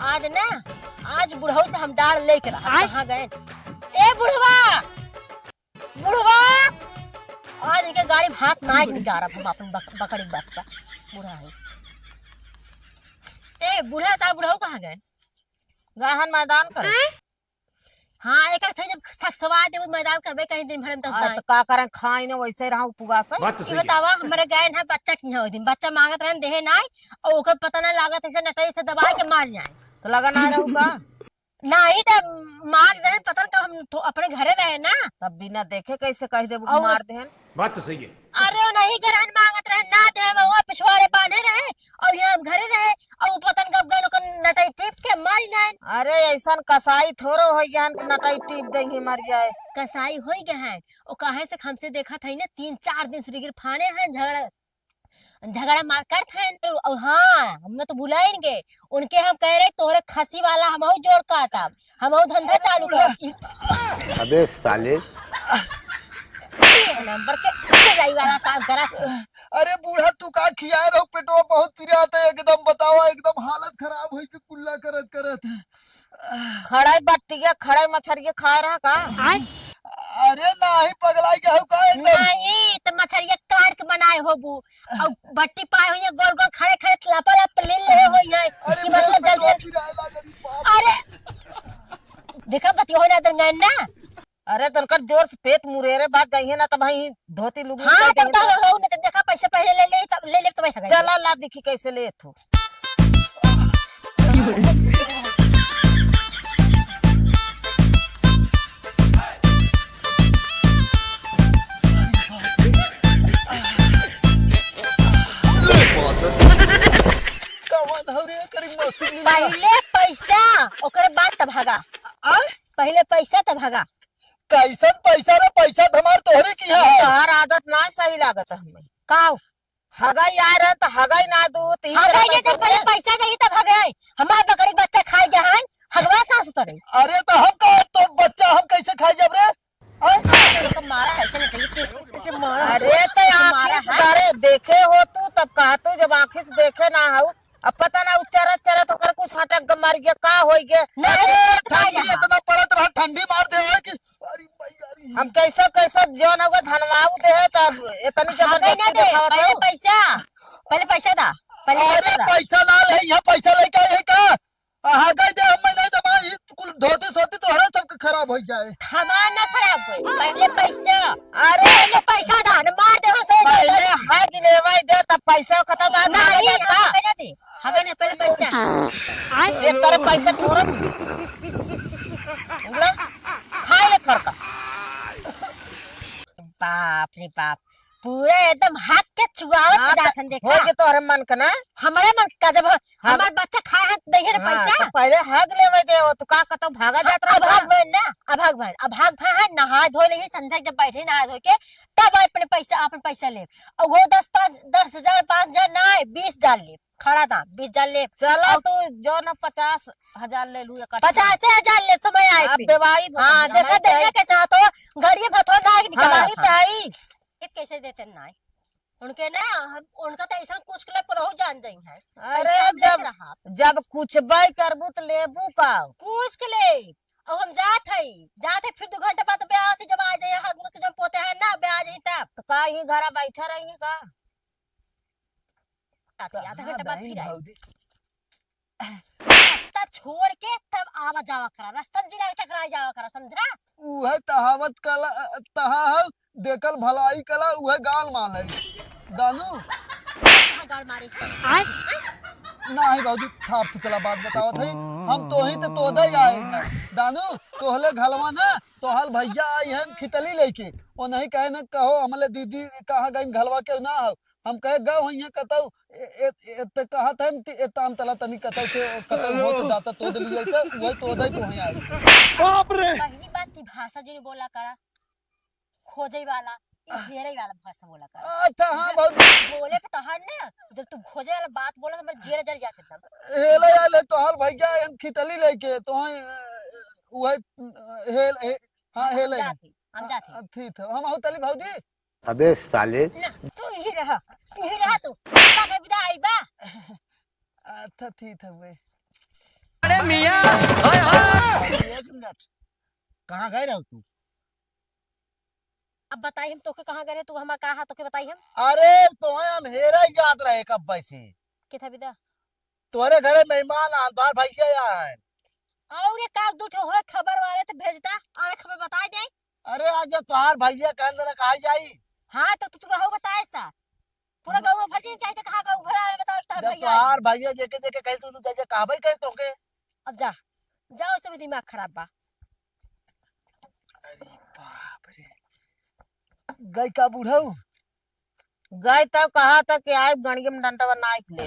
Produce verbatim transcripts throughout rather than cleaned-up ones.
आज ना, आज बुढ़ऊ से हम डाड़ लेके रहा। आय? कहाँ गए? ए बुढ़वा, बुढ़वा, आज इनके गाड़ी भात नाइक निकालब हम अपन बक-, बकरी बच्चा। बुढ़ा है। ए बुढ़ा, तार बुढ़ऊ कहाँ गए? गहन मैदान करे। हाँ, एक एक जब सकसवा देबू, मैदान करबे कहीं दिन भर में दस आ, दाई। तो का करें, खाई न वैसे रहा उपवास है। बात तो ये सही है। बतावा, हमरे गए ना बच्चा की है, दिन बच्चा मांगत रहन, देहे नाई, और ओकर पता ना लागत, ऐसे नटई से दबाए के मार जाए। तो लगा ना रहू का? नहीं, तो मार देहन, पता न कब हम थो-, अपने घरे रहे ना। तब बिना देखे कैसे कह देबू कि और मार देहन? बात तो सही है। अरे, वो नहीं गरहन मांगत रहे, ना दे, वो पिछवाड़े बांधे रहे, और यहाँ हम घरे रहे, और वो पता न कब गए, ओकर नटई टीप के मारी ना। अरे, ऐसन कसाई थोड़ो हो गया कि नटई टीप देंगे, मर जाए। कसाई हो गए हैं, वो काहे से हमसे देखा था ना, तीन चार दिन से रिगिर फाने हैं, झगड़ा, झगड़ा मार करत हैं। और हाँ, हम तो भुलाइन गए, उनके हम कह रहे, "तोहरे खसी वाला हमहू जोड़ काटब, हमहू धंधा चालू करब।" अबे साले। एक नंबर के चुराई वाला काम करत है। अरे बूढ़ा, तू का खियाए रहो, पेटवा बहुत पिरात है एकदम, बतावा, एकदम हालत खराब होई के कुल्ला करत करत। खड़ाई बट्टिया, खड़ाई मछरिया खाए रहा का? आय? अरे नाही, पगलाई गए हो का एकदम? नहीं, तो मछरिया काट के बनाए होबू, और बट्टी पाए हुई है, गोल गोल खड़े खड़े लपा लप ले ले हुई है, अरे कि मतलब पेटवा जल्दी। पिराए लागल, बाप। अरे, देखा, बतिया हो ना, दंगन ना। अरे, तनकर जोर से पेट मुरेरे बात जाइए ना, तब भाई धोती लुंगी हाँ, निकाल तब देंगे तो तो। हो, नहीं तो देखा, पैसे पहले ले ले, तब ले ले, तब भाई हगाई। चला, ला, देखी कैसे ले तू। कवन हौ रे, करी मौसी मिली। पहले पैसा, ओकरे बाद तब हगा। आय? पहले पैसा तब हगा। कैसन पैसा रे? पैसा त हमार तोहरे किहाँ है। तोहार आदत ना सही लागत है हमें। काव? हगाई आए रहे त हगाई ना दू, तीन हगाई तरह नहीं से पैसा पहले मिले। पैसा देही तब हगाई। हमार बकरी बच्चा खाई गया है, हगवा सास उतरे। अरे त हम का, तो बच्चा हम कैसे खाई जब रे? आय? तो मारा है, चले चले के, इसे मारा। अरे त इसे मारा आँखी से है। अरे देखे हो तू, तब कहा तू, जब आँखी से देखे ना हो, अब पता ना, उ चरत चरत ओकर कुछ हटक के मर गया, का होई गया? नहीं, अरे, नहीं, ठंडी नहीं। इतना पड़त रहा, ठंडी मार दे है कि, अरे भैया रे। हम कैसे कैसे जौन होगा धनवाऊ दे है, तब इतनी हगाई जबरदस्ती ना दे, देखावत पहले हो। पैसा, पहले पैसा दा, पहले अरे पैसा दा। पैसा ना ले, यहाँ पैसा लेके आई है का? आ, हगाई दे, हम नहीं दबा, ये कुल धोती सोती तोहरे सबके खराब हो जाए। हमार ना खराब होई, पहले पैसा। अरे पहले पैसा दा, न मार दे, हंस पहले हग लेवाई दे, तब पैसा खत्म, तब नहीं, हगाई दे, हम का? पहले दे। हगन है, पहले पैसा। एक तरफ पैसा तोरत। ले, खाए ले खरका। बाप रे बाप, पूरा एकदम हक के चुआवत हाँ, जात हन, देखा? हो गए तोहरे मन का ना? हमारे मन का जब ह-, हाँ। हमार बच्चा खाए है, दे रे हाँ, पैसा। तो पहले हग लेवे दे, वो तू का कतौ भागा जात अब रहा हग ना? भर ना, अब हग भर, अब हग भर है, नहाए धोए नहीं, संध्या जब बैठे नहाए धोए के, तब अपने पैसा, अपन पैसा ले। और वो दस, पाँच, दस हजार, पाँच हजार ना आए, बीस हजार ले। खड़ा दाम, बीस हजार ले। चला और तू जो ना पचास हजार ले लू इकट्ठा। पचासे हजार ले, समय आए आप पे। देवाई हाँ, भगवान देखा, हमारे देखा चाहिए। कैसे हाथों, घड़िए भथो नाक निकाला हमारी था। ताई। ये कैसे देते ना है? उनके ना, हम, उनका तो ऐसा कुछ के लिए परोह जान जाई है। अरे पैसा हम लेके जब, रहा। जब कुछ बाई करबू तो लेबू का? कुछ के ले। अब हम जात हई, जात हई, फिर दो घंटा बाद ब्याह से जब आ जाए, हग मुत जब पोते हैं ना, ब्याह जाए तब। तो का यहीं घरा बैठा रही का? आधी, आधा घंटा बाद फिर आई। भौजी। रास्ता छोड़ के तब आवा जावा करा, रास्ता में जुड़ा के टकरा जावा करा, समझा? उहे तहावत कला, तहा है, देखल भलाई कला, उहे गाल माल है। दानू। कहाँ गाल मारी? आय? नाही भौजी, थाप थुतला बात बतावत है। हम तोही ते तोदे आए हैं। दानू, तोहले घलवा ना, तोहल भैया आई हैं खितली लेके। वो नहीं कहे ना कहो, हमले दीदी कहाँ गई घलवा के ना हो। हम कहे, "गौ होइहें कतौ, ए, ए, ए, ते कहत हन कि ए ताम तला तनी कतौ थे, कतौ होत दाता तोद लिये, त उहे तोदे तोहे आई।" बाप रे! पहली बात की भाषा जो बोला करा, खोजे वाला, ई हेरे वाला भाषा बोला करा। अच्छा, हाँ, भौजी। बोले के तोहार ने, जब तू खोजे वाला बात बोला, तो मेरे जेल जर जाते तब। हेले आले तोहार भैया, एन खितली लेके, तोहे, उहे, हेल, हे, हाँ, हम हेले। जाते, हम जाते। हाँ, ठीक है, हम होतली भौजी। अबे साले। ना, तू यही रहा, यही रहा तू। पापा के विदा आई बा। अच्छा, ठीक है वे। अरे कहाँ गए रहो तू? अब बताई हम तोके कहाँ गए रहे, तू हमार का हाथ तोके बताई हम? अरे, तोहे हम हेरा ही जात रहे कब से। के था विदा? तोहरे घरे मेहमान आन, तोहार भैया आन। और ये का दू ठो होए खबर वाले तो भेजता, आवे खबर बताई दे। अरे, आज जब तोहार भैया कहन जना कहाँ जाई? हाँ, तो तू, तू रहो बताए सा। पूरा गाँव भर से चाहे तो कहाँ गाँव भरा है, बताओ, तोहार जब भैया तोहार आए। भैया जेके जेके कहे तू, तू जाइए कहबे करे तोके। अब जा, जा, उससे भी दिमाग खराब बा। अरे बाप रे। गई का बूढ़ऊ? गई तब कहा था कि आइब गणियम डंडवा नाइक ले।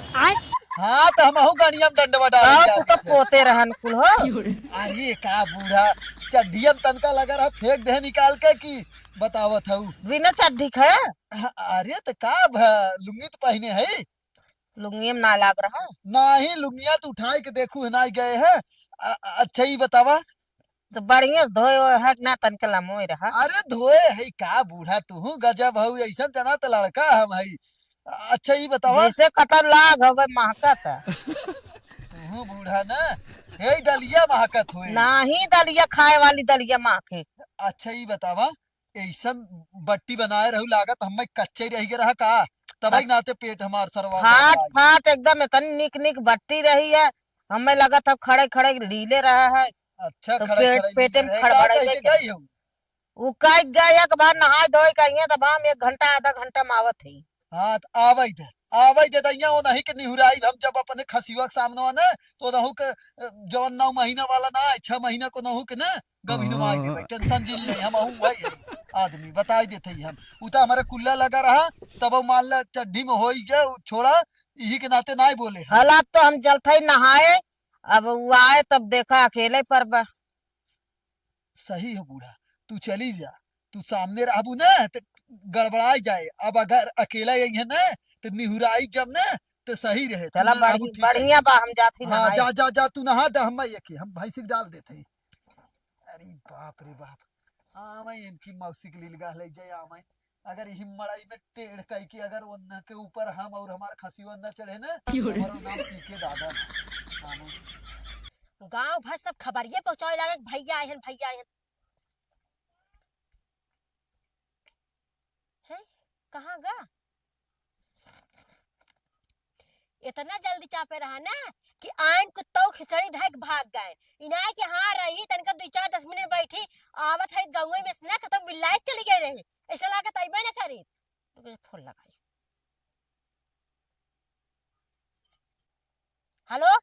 हाँ, तो हमहू गणियम डंडवा डाले तब तू तो जाते थे। पोते रहन कुल हो। अरे का बूढ़ा, चड्डियम तनका लगा रहा, फेंक दे निकाल के कि बतावत हऊ। बिना चड्डी के? हाँ, अरे तो का भ-, लुंगी तो पहिने है? लुंगियम ना लाग रहा। नाही, लुंगिया तो उठाए के देखू है, ना गए है। अ-, अ-, अच्छा, ई बतावा। तो बढ़िया से धोए होए है कि ना, तनके लमोए रहा। अरे धोए है का बूढ़ा, तू गजब हऊ, ऐसन जना तो लड़का हम है। अ-, अच्छा, ई बतावा। जैसे कतब लाग हवे महकत। तू बूढ़ा ना, हे दलिया महकत हुए। नाही, दलिया खाए वाली दलिया महके। अच्छा, ई बतावा, ऐसन बट्टी बनाए रहू, लागत हमें कच्चे रह गए रहा का? तबही बस। नाते पेट हमार सरवा फाट, उबाल फाट एकदम इतनी निक, निक बट्टी रही है, हमें लगत है खड़े, खड़े लीले रहा है। अच्छा, तो खड़े, पेट, खड़े पेटे लीले में रहे, का खड़बड़ाई कह के गई। गई हो? उ कह के गई, एक बार नहाए धोए के आई है, तब हम एक घंटा, आधा घंटा में आवत है। हाँ, तो आवै दे, आवै दे, दैया वो नहीं के निहुराई, हम जब अपने खसिवा के सामने ना, तो रहू के, अ, जवन नौ महीना वाला ना, छह महीना को नहू के ना, गभिन मार के भाई, हाँ। Tension जिन ले, हम हूँ भाई, आदमी, बताई देते ही हम। उ तो हमारे कुल्ला लगा रहा, तब वो मान ला चड्ढी में होई गया, उ छोड़ा, इही के नाते नाई बोले हम। हल, अब तो हम जलथई नहाए, अब उ आए तब देखा अकेले पर बा। सही है बूढ़ा, तू चली जा, तू सामने रहबू ना, तो गड़बड़ाई जाए। अब अगर अकेला यही है ना, तो निहुराई जब ना, तो सही रहे। तू चला, ना बढ़ि-, रहबू, ठीक है। बढ़िया बा, हम जात ही हाँ, नहाए। जा, जा, जा, तू नहा दे, हम ये के, हम भैंसी के डाल देते हैं। अरे बाप रे बाप, आवे इनकी मौसी के लीलगा ले जाए, आवे। अगर यही मड़ई में टेढ़ कई के अगर ओन्ना के ऊपर हम और हमार खसियो न चढ़े ना, क्यों रे? हमारो नाम पी के दादा ना। आवे। गांव भर सब खबरिये पहुंचावे लागे कि भैया आए हैं, भैया आए हैं। हैं? कहाँ गा? इतना जल्दी चापे रहा ना कि आइन कुत्तौ खिचड़ी धैक भाग गए। इनाय कि हाँ रही, तनिका दुई चार दस मिनट बैठी, आवत है गाँवे में से ना, कतौ बिल्लाए चली गई रही। ऐसा लागत अइबे ना करी। रुक जा, फोन लगाई। हेलो?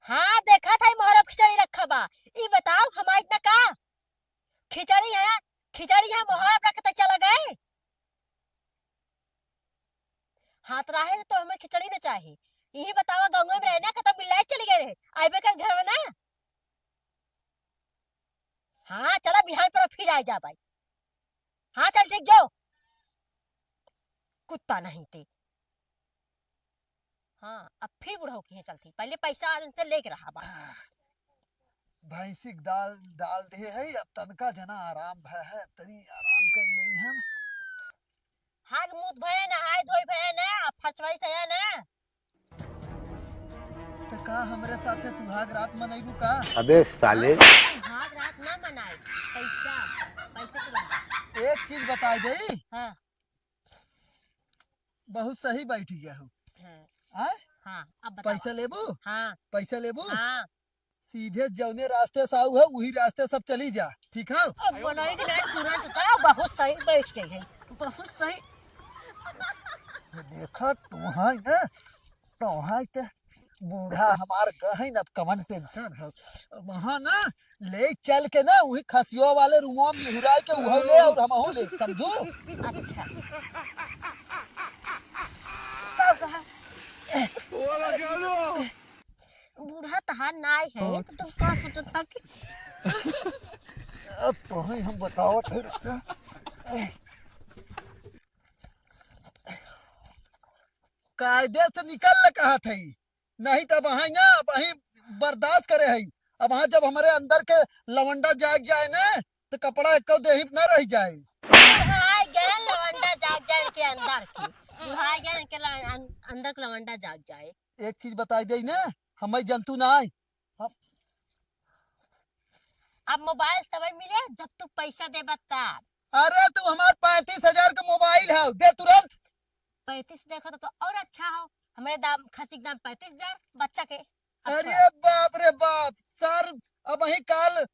हाँ, देखा था, मोहरा खिचड़ी रखा बा। ई बताओ, हमार इतना का? खिचड़ी है, खिचड़ी है, मोहरा रख त चला गए। हाथ रहे तो हमें खिचड़ी न चाही। यही बतावा, गाँव में रहना, कतौ बिल्लाए चली गए रहे। आइबे कर घर में ना। हाँ, चला, बिहान पर फिर आ जा भाई। हाँ, चल, ठीक, जो। कुत्ता नहीं ते। हाँ, अब फिर बुढ़ऊ किहे चलती। पहले पैसा आज उनसे लेके रहा बा। भैंसी के दाल डाल दे है, अब तनका जना आराम भय है, तनी आराम कर ले हम। हाथ मुंह भय ना, हाथ धोई भय ना, अब फरचवाई से है ना। त का हमरे साथे सुहाग रात मनैबू का? अबे साले। सुहाग रात ना मनाए, पैसा, पैसा तुरंत। एक चीज बताई दे। हाँ। बहुत सही बैठी गया हो। हाँ। आय? हाँ, अब बतावा। पैसा लेबू? हाँ। पैसा लेबू? हाँ। सीधे जौने रास्ते से आऊ है, वही रास्ते सब चली जा, ठीक है? अब बोलाई कि नहीं, तुरंत उतार, बहुत सही बैठ गई है, बहुत सही। देखा, तू है ना, तो है ते बूढ़ा हमार गहिन, अब कवन tension है। वहाँ ना ले चल के ना, वही खसियो वाले रूमवा में निहुराई के उहो ले और हमहू ले, समझू? अच्छा। बूढ़ा तहार नाई है, तो तुम का सोचत था कि अब तो ही हम बतावत है, रुक जा। कायदे से निकल ले कहा थे, नहीं तो अब वहाँ ना, अब वहीं बर्दाश्त करे है। अब वहाँ जब हमारे अंदर के लवंडा जाग जाए ना, तो कपड़ा एको देही पे ना रह जाए। बुढ़ाए गए लवंडा जाग जाए इनके अंदर के। बुढ़ाए गए इनके ला-, अन-, अंदर के लवंडा जाग जाए। एक चीज बताई दे ना, हमें जंतु ना आए। हम, अब मोबाइल तबै मिले जब तू पैसा देबा तब। अरे, तू हमार पैंतीस हजार के मोबाइल है, दे तुरंत। पैंतीस देखा तो, तो और अच्छा हो, हमारे दाम, खसी के दाम पैंतीस हजार, बच्चा के। अच्छा। अरे बाप रे बाप, सर, अब वही काल, अ,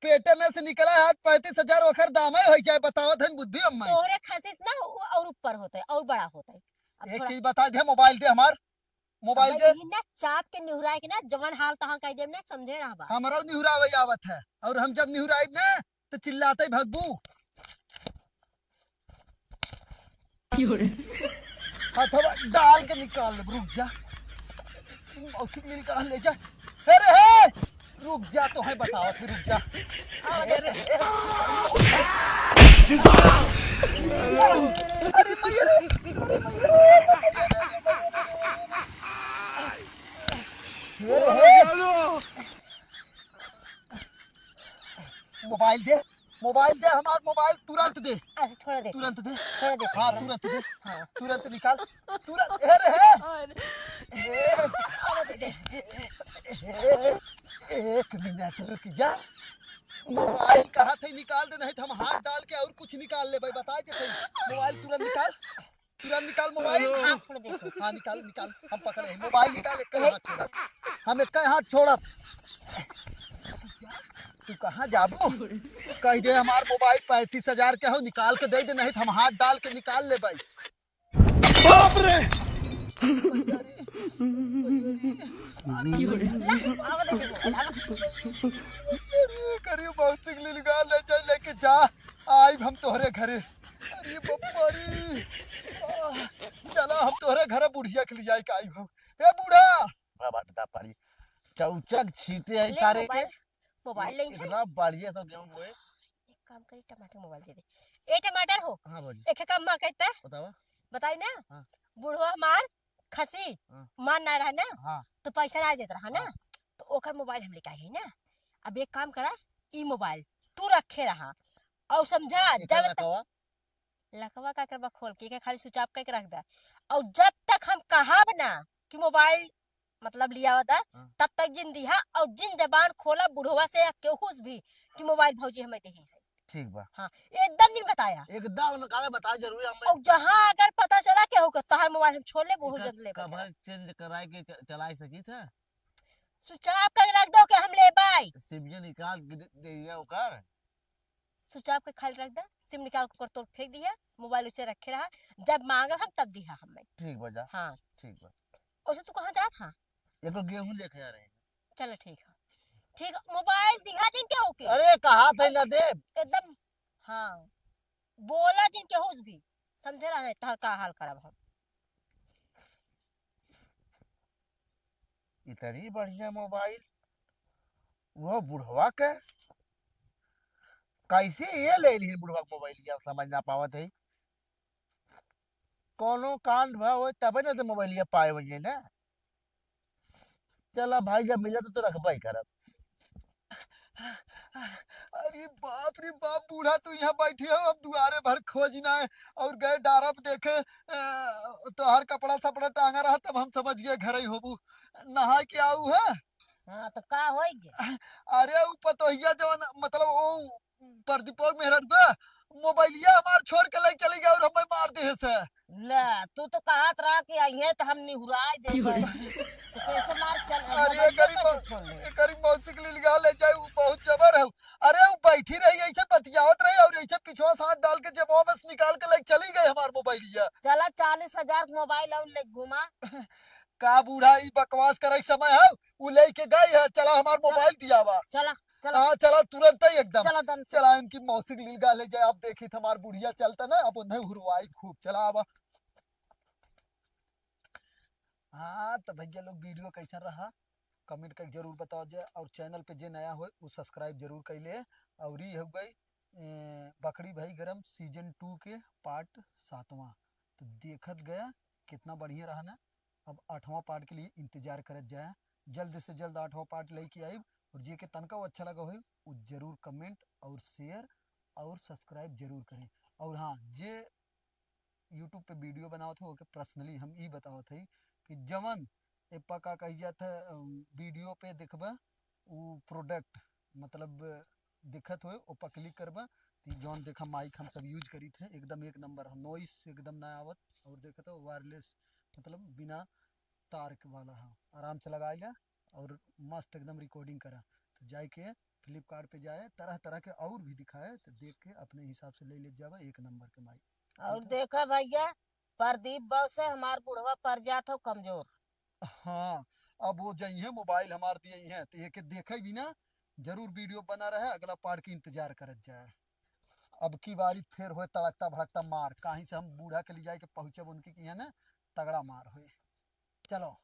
पेटे में से निकला है, आज पैंतीस हजार ओकर दाम है, हो जाए, बतावत हन बुद्धि अम्मा। तोहरे खसी से ना, उ-, और ऊपर होते, और बड़ा होते। अब एक थोड़ा चीज बता दे, मोबाइल दे हमार, मोबाइल अबे दे। यही ना चाप के निहुराए के ना, जवन हाल तहाँ कह देब ना, समझे रहबा। हमरो निहुरावे आवत है, और हम जब निहुराइब ना, तो चिल्लाते ही भगबू। हथवा डाल के निकाल ले, रुक जा। मौसी मिल के ले जा। हे रे हे, रुक जा, तो है बतावत है, रुक जा। हे रे हे। अरे मैया रे, अरे मैया रे। हे रे हे। मोबाइल दे, मोबाइल दे, हमार मोबाइल तुरंत दे। अच्छा, छोड़ दे। तुरंत दे। छोड़ दे। हाँ, तुरंत दे। हाँ। तुरंत निकाल। तुरंत, ए रे, हे। ए, ए, एक मिनट रुक जा। मोबाइल कहा थे निकाल दे, नहीं तो हम हाथ डाल के और कुछ निकाल ले भाई, बता दे सही। मोबाइल तुरंत निकाल। तुरंत निकाल मोबाइल। हेलो। हाथ छोड़ दे। हाँ, निकाल, निकाल, हम पकड़े हैं। मोबाइल निकाल, एक हाथ छोड़ा। हम एक हाथ छोड़ा। तू कहाँ जाबू? कह दे हमार मोबाइल पैंतीस हजार के हो, निकाल के दे दे, नहीं तो हम हाथ डाल के निकाल ले भाई। बाप रे! अरे, करियो बहुत सिंह लील गा ले जा, लेके जा, आइब हम तोहरे घरे। अरे बप्पा रे, आह, चला हम तोहरे घरे बुढ़िया के लियाई के आइब हम। ए बूढ़ा! बाबा दा पारी, चौचक छीटे है ले सारे। मोबाइल, मोबाइल ले इतना बढ़िया तो गेहूं बोए। एक काम करी, टमाटर मोबाइल दे दे। ए टमाटर हो, हाँ भौजी। एक काम मार कहता, बतावा। बताई ना, हाँ। बुढ़वा हमार खसी, हाँ। मान ना रहा ना, हाँ। तो पैसा ना देत रहा ना, हाँ। तो ओकर मोबाइल हम लेके आई है ना। अब एक काम करा, ई मोबाइल तू रखे रहा और समझा, एकर जब तक लकवा? लकवा का करबा खोल के, के खाली स्विच ऑफ करके रख दे। और जब तक हम कहब ना कि मोबाइल मतलब लियावा दा, हाँ। तब तक जिन दिहा और जिन जबान खोला बुढ़वा से या केहू से भी कि मोबाइल भौजी हमें देही है। ठीक बा। हाँ, एकदम दिन बताया। एकदम उनका बताया जरूरी हमें। और जहाँ अगर पता चला केहू के, तहार मोबाइल हम छोड़ लेब, बहुत एकर जल्द लेब। कवर चेंज कराए के च-, चलाए सकी था? स्विच ऑफ करके रख दो कि हम लेबै। सिम जे निकाल के दे, दे दिया ओकर। स्विच ऑफ के खाली रख दे, सिम निकाल के ओकर तोड़ फेंक दिया, मोबाइल उसे रखे रहा, जब मांगे हम तब दिहा हमें। ठीक बा जा। हाँ। ठीक बा। ओसे तू कहाँ जात हा? एगो गेहूं लेके आ रहे हैं। चलो ठीक है। ठीक, मोबाइल दिहा जिन केहू के। अरे कहा थे ना दे। एकदम, हाँ। बोला जिन केहू से भी। समझे रहा नहीं, तहर का हाल करब हम। इतनी बढ़िया मोबाइल, वो बुढ़वा के कैसे ये ले ली बुढ़वा के मोबाइल, ये समझ ना पावत है। कोनो कांड भा होए तबे ना तो मोबाइलिया पाए होइए ना। चला भाई, जब मिला तो, तो रखबा ही करब। अरे बाप रे बाप, बूढ़ा तू यहाँ बैठी हो, हम दुआरे भर खोजना है और गए डारब देखे, अ, तोहर कपड़ा सपड़ा टांगा रहा, तब हम समझ गए घर ही होबू। नहा के आऊ है। हाँ, तो का होई गे? अरे, उ पतोहिया जवन, मतलब, ओ प्रदीपक मेहररुआ मोबाइलिया हमार छोड़ के ले चली गए और हमें मार दे से। ले, तू तो कहत रहा कि अइहे तो हम निहुराए देबे। तो कैसे मार चल, अरे, मोबाइलिया गरीब कैसे मौ-, छोड़ ले? गरीब मौसी के लिए लगा ले जाए, उ बहुत जबर है। अरे, उ बैठी रही, ऐसे बतियावत रही और ऐसे पिछवा से हाथ डाल के जेबवा में से निकाल के ले चली गई हमार मोबाइलिया। चला, चालीस हजार के मोबाइल और ले घुमा। का बूढ़ा ई बकवास करे समय है? उ लेके गई है, चला हमार चला। मोबाइल दियावा। चला, चला। हाँ, चला तुरंत ही एकदम। चला दम से। चला इनकी मौसी के लील गा ले जाए। अब देखी त हमार बुढ़िया चलता ना, अब उन्हें हुरवाई खूब। चला आवा। हाँ, तो भैया लोग वीडियो कैसा रहा, कमेंट करके जरूर बताओ जे, और चैनल पे जे नया होए, उ सब्सक्राइब जरूर कर ले। और ई हो गई, ए, बकरी भाई गरम सीजन टू के पार्ट सातवां। तो देखत गया कितना बढ़िया रहा ना। अब आठवां पार्ट के लिए इंतजार करत जाए, जल्द से जल्द आठवां पार्ट लेके आइब। और जे के तनका वो अच्छा लगा होई, उ जरूर कमेंट और शेयर और सब्सक्राइब जरूर करें। और हाँ, जे YouTube पे वीडियो बनावत हो, ओके पर्सनली हम ई बतावत हई कि जवन एप्पा का कही जात है, अम, वीडियो पे देखबा, उ प्रोडक्ट, मतलब, दिखत होए, ओ पर क्लिक करबा, तो जौन देखा माइक हम सब यूज करीत है, एकदम एक नंबर है, नॉइस एकदम ना आवत। और देखत हो वायरलेस, मतलब बिना तार के वाला है, आराम से लगा लिया और मस्त एकदम रिकॉर्डिंग करा। तो जाए के फ्लिपकार्ट पे जाए, तरह तरह के और भी दिखाए, तो देख के अपने हिसाब से ले ले जावा एक नंबर के माइक। और ठीक है? देखा भैया, प्रदीप बाबू से हमार बुढ़वा पर जात हो कमजोर। हाँ, अब वो जइहे मोबाइल हमार दिए हैं, तो एक देखे भी ना, जरूर वीडियो बना रहे, अगला पार्ट की इंतजार करत जाए। अब की बारी फिर होए तड़कता भड़कता मार, कहीं से हम बूढ़ा के ले जाए के पहुँचब उनकी किहाँ ना, तगड़ा मार होए। चलो।